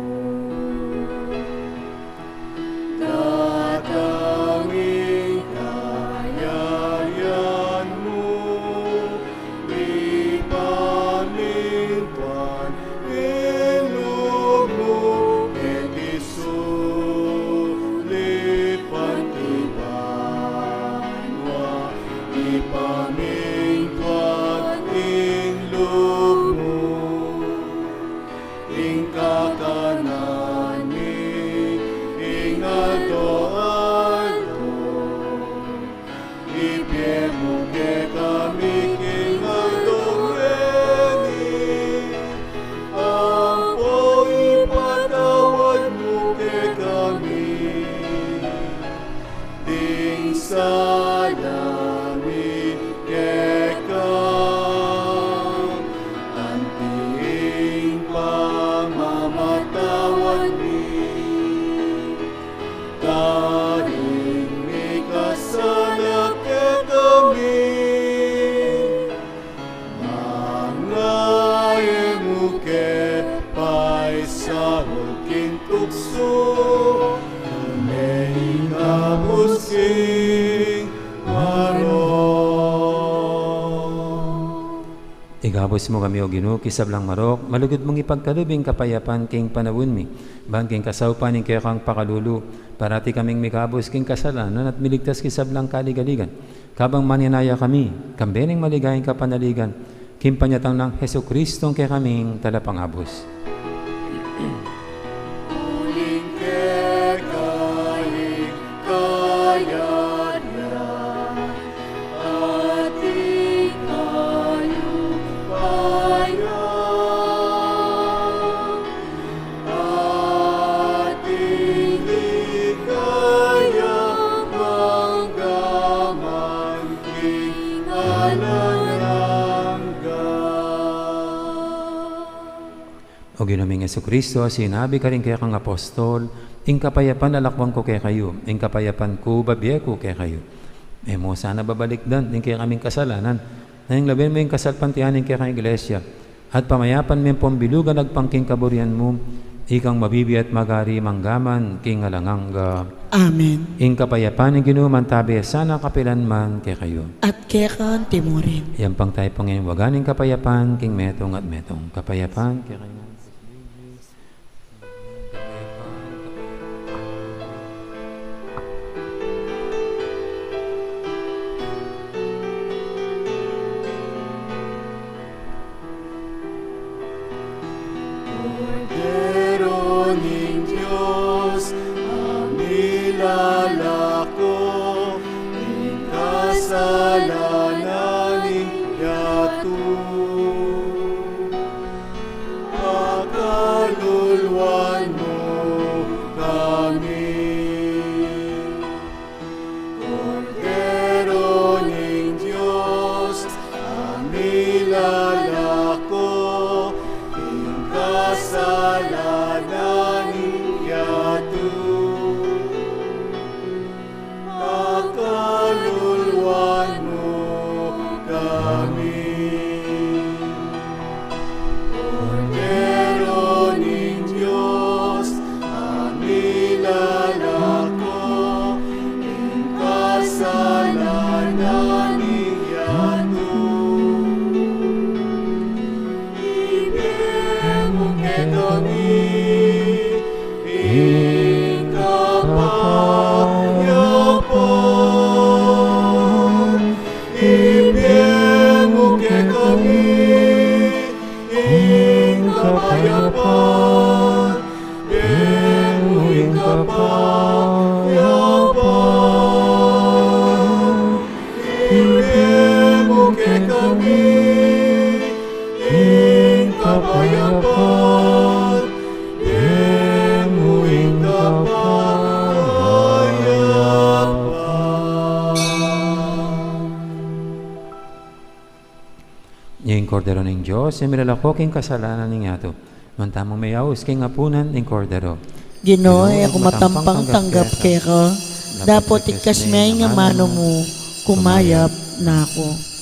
Datang ing kayarian mu, mipamintuan ing lub mu, keti sulip anti banua, mipamintuan ing lub mu. Ing kakanan mi king aldo-aldo, ibie mu kekami king aldo ngeni, ampo ipatawad mu kekami ding sala mi keka, anti ing pamamatawad mi karing mikasala kekami. Manga e mu ke paisaul king tuksu, nune ikabus king marok. Ikabus mu kami, O Ginu, king sablang marok, malugud mung ipagkalub ing kapayapan king panaun mi, ban king kasaupan ning kekang pakalulu, parati kaming mikabus king kasalanan at miligtas king sablang kaligaligan. Kabang maninaya kami, kambe ning maligayang kapanaligan, king panyatang nang Jesucristong kekaming Talapangabus. Uling keka ing kayarian at ing kayupayan. Ating ligaya mangga man king alang angga. O Ginu ming Jesucristo, a sinabi karing kekang apostol, ing kapayapan lalakwan ku kekayu, ing kapayapan ku bibie ku kekayu. E mu sana babalikdan ing kekaming kasalanan, nune lawen mu ing kasalpantayanan ning kekang Iglesia, at pamayapan me ampong bilugan agpang king kaburian mu, ikang mabibie at mag-ari mangga man king alang angga. Amen. Ing kapayapan ning Ginu mantabe sana kapilan man kekayu. At keka anti murin. Iyampang tayu pung iwagan ing kapayapan king metung at metung. Kapayapan kekayu. Kordero ning Dios, a milalako king kasalanan ning yatu. Kordero ning Dios, e milalako king kasalanan ning yatu. Nuan tamung meyaus king apunan ning Kordero. Ginu, e ku matampang tanggap keka, dapot ikkas me ing amanu mu, kumayap na ku.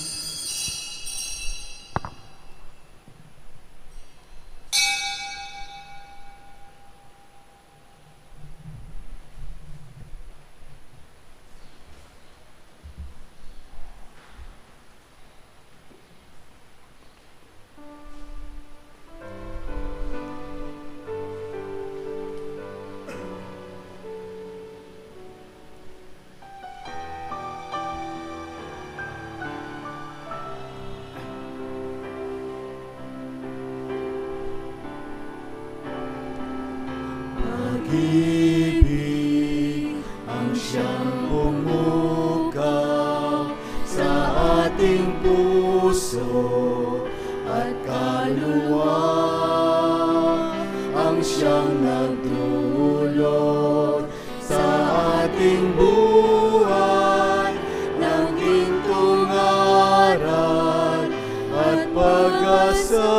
Pag-ibig ang siyang pumukaw sa ating puso at kaluluwa, ang siyang nagdulot sa ating buhay ng gintong aral at pag-asa.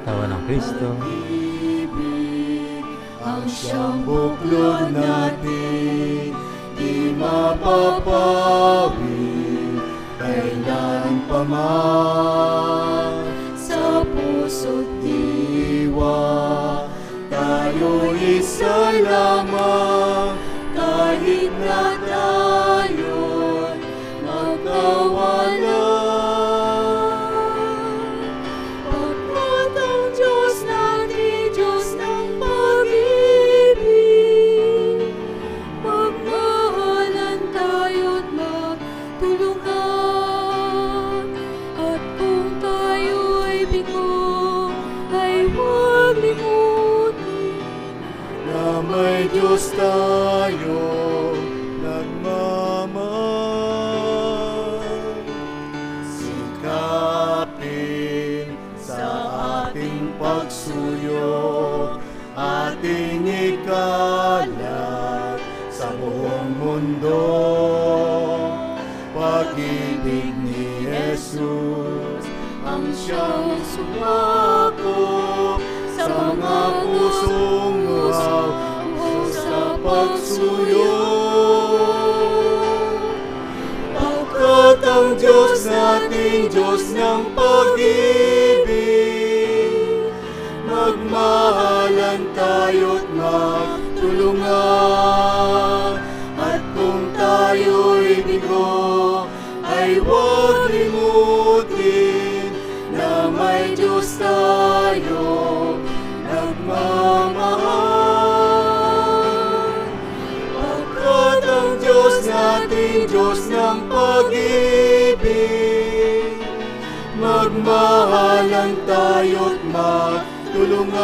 Tawa ng Kristo. Pag-ibig ang siyang buklod natin, di mapapawi kailan pa man sa puso't diwa. Tayo'y isa lamang, kahit na tayo'y magkawala. Pagkat ang Diyos natin, Diyos ng pag-ibig, magmahalan tayo't mag- tulungan. At kung tayo'y bigo, ay huwag limutin na may Diyos tayong nagmamahal. Sikapin sa ating pagsuyo, ating ikalat sa buong mundo. Pag-ibig ni Jesus ang siyang sumako sa mga pusong uhaw sa pagsuyo. Pagkat ang Diyos natin, Diyos ng pag-ibig, magmahalan tayo't magtulungan. At kung tayo'y bigo, ay huwag limutin na may Diyos tayong nagmamahal. Pagkat ang Diyos natin, Diyos ng pag-ibig, magmahalan tayo't magtulungan.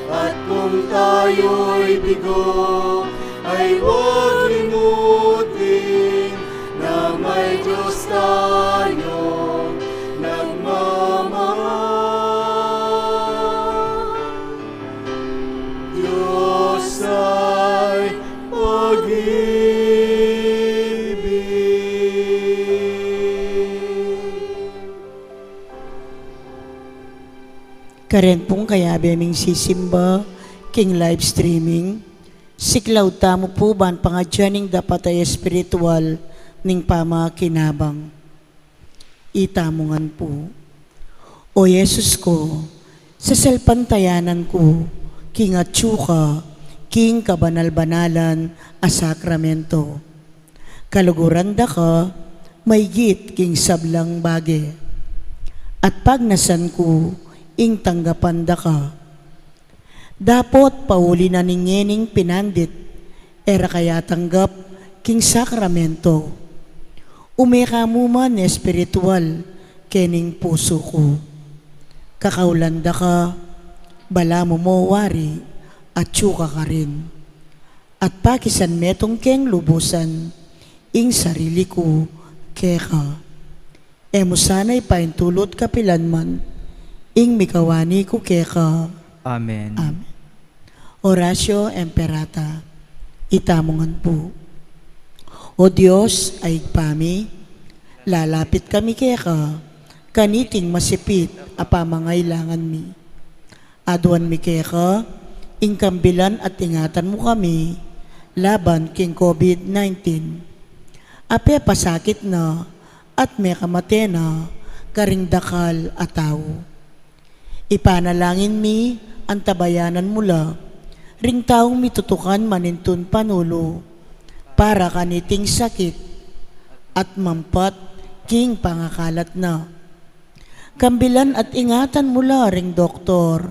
At kung tayo'y bigo, ay huwag limutin na may Diyos tayong nagmamahal. Diyos ay pag-ibig. Karen pung kayabe ming sisimba king live streaming, siklaud tamu pu ban pangadyan ing dapat a espiritual ning pamakinabang. Itamu ngan pu. O Jesus ku, sasalpantayanan ku king atyu ka king kabanal-banalan a sakramento. Kaluguran da ka maigit king sablang bage, at pagnasan ku ing tanggapan da ka. Dapot pauli na ning ngening pinandit e ra ka ya tanggap king sakramento, ume ka mu man espiritual kening pusu ku. Kakaulan da ka, balamu mo wari, atyu ka karin. At pakisan metung keng lubusan ing sarili ku keka. E mu sana ipaintulut kapilan man ing mikawani ku keka. Amen. Amen. Oratio Imperata. Itamu ngan pu. O Dios a Ibpa mi, Lalapit kami keka, kaniting masipit a pamangailangan mi. Aduan mi keka, ing kambilan at ingatan mu kami, laban king COVID nineteen. A pepasakit na, at mekamate na, karing dakal a tau. Ipanalangin mi, antabayanan mu la, ring taung mitutukan manintun panulu, para kaniting sakit, at mampat king pangakalat na. Kambilan at ingatan mu la ring doktor,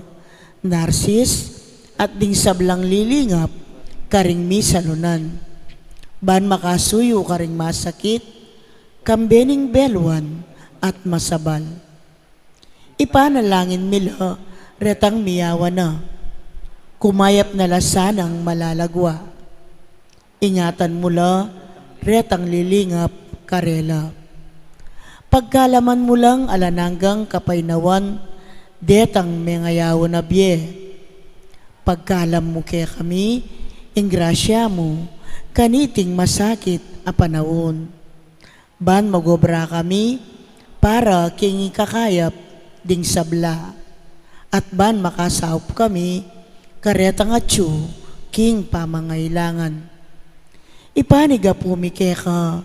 narsis, at ding sablang lilingap, karing misalunan. Ban makasuyu karing masakit, kambe ning beluan, at masabal. Ipanalangin mi la, retang miyawa na. Kumayap na la sanang malalagwa. Ingatan mu la, retang lilingap karela. Pagkalaman mu lang alang anggang kapaynawan, detang mengayawan a bie. Pagkalam mu kekami, ing grasya mu, kaniting masakit a panaun. Ban magobra kami para king ikakayap ding sabla, at ban makasaup kami karetang atyu king pamangailangan. Ipanigapu mi keka,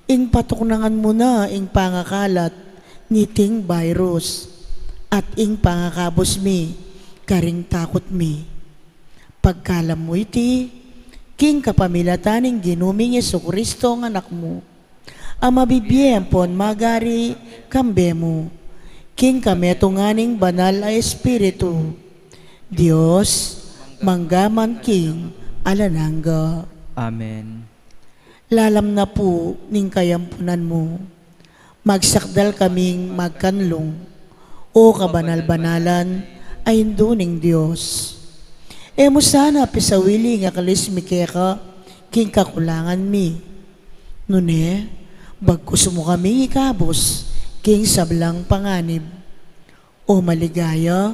ing patuknangan mu na ing pangakalat niting virus, at ing pangakabus mi karing takut mi. Pagkalam mu iti, king kapamilatan ning Ginu ming Jesucristo nga Anak mu, a mabibie ampon magari kambe mu, king kametungan ning Banal a Espiritu, Dios, mangga man king alang angga. Amen. Lalam na pu ning kayampunan mu, magsakdal kaming magkanlung, O kabanal-banalan a Indu ning Dios. E mu sana pisawili ing akalis mi keka king kakulangan mi. Nune, bagkus mu kaming ikabus king sablang panganib, O maligaya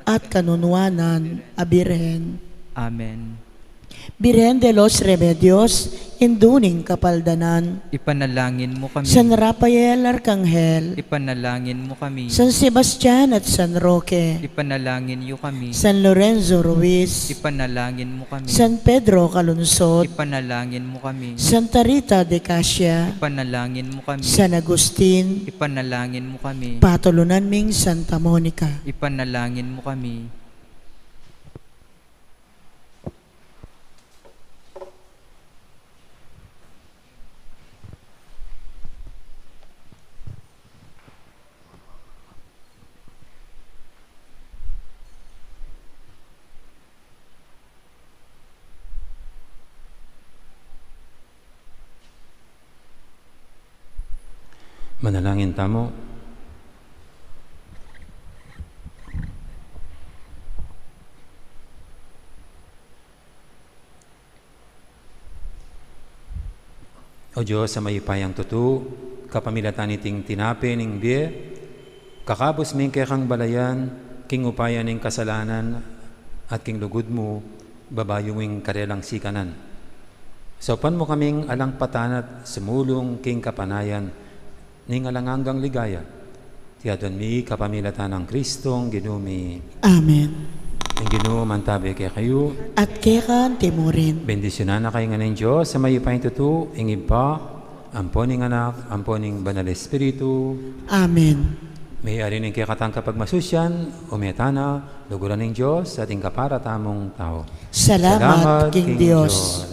at kanunuanan a Birhen. Amen. Birhen de los Remedios, Indu ning Kapaldanan. Ipanalangin mu kami. San Rafael Arkanghel. Ipanalangin mu kami. San Sebastian at San Roque. Ipanalangin yu kami. San Lorenzo Ruiz. Ipanalangin mu kami. San Pedro Calungsod. Ipanalangin mu kami. Santa Rita de Casia. Ipanalangin mu kami. San Agustin. Ipanalangin mu kami. Patulunan ming Santa Monica. Ipanalangin mu kami. Manalangin tamu. O Dios a mayupayang tutu, kapamilatan niting tinape ning bie, kakabus ming kekang balayan, king upaya ning kasalanan, at king lugud mu, babayu ming karelang sikanan. Saupan mu kaming alang patanat sumulung king kapanayan, ning alang anggang ligaya. Iti aduan mi kapamilatan nang Kristong Ginu mi. Amen. Ing Ginu mantabe kekayu. At keka mu rin. Bendisyunan na kayu ngan ning Dios a mayupayang tutu, ing Ibpa, ampo ning Anak, ampo ning Banal Espiritu. Amen. Meyari ning kekatang kapagmasusian, ume tana, luguran ning Dios, at ing kapara tamung tau. Salamat king Dios.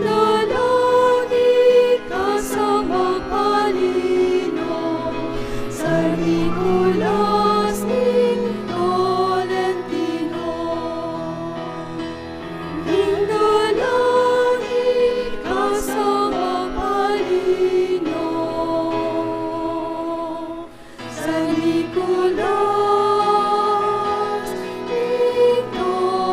Dalangit ka sa magpalino, San Nicolas ning Tolentino. Ing dalangit ka sa magpalino, San Nicolas ning Tolentino.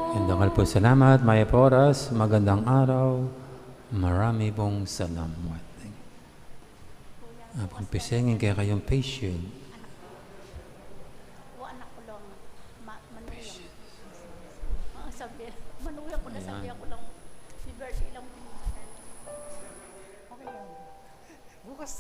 Yan, dangal pung salamat, mayap a oras, magandang araw, marami pong salamat. Apung pisengin kekayung patient. O, anak ko lang, ma-, manugang. Patient. Ah, sabi, manugang ko na, sabi. Ayan. Ako lang, si Bertie lang. Okay lang. Bukas.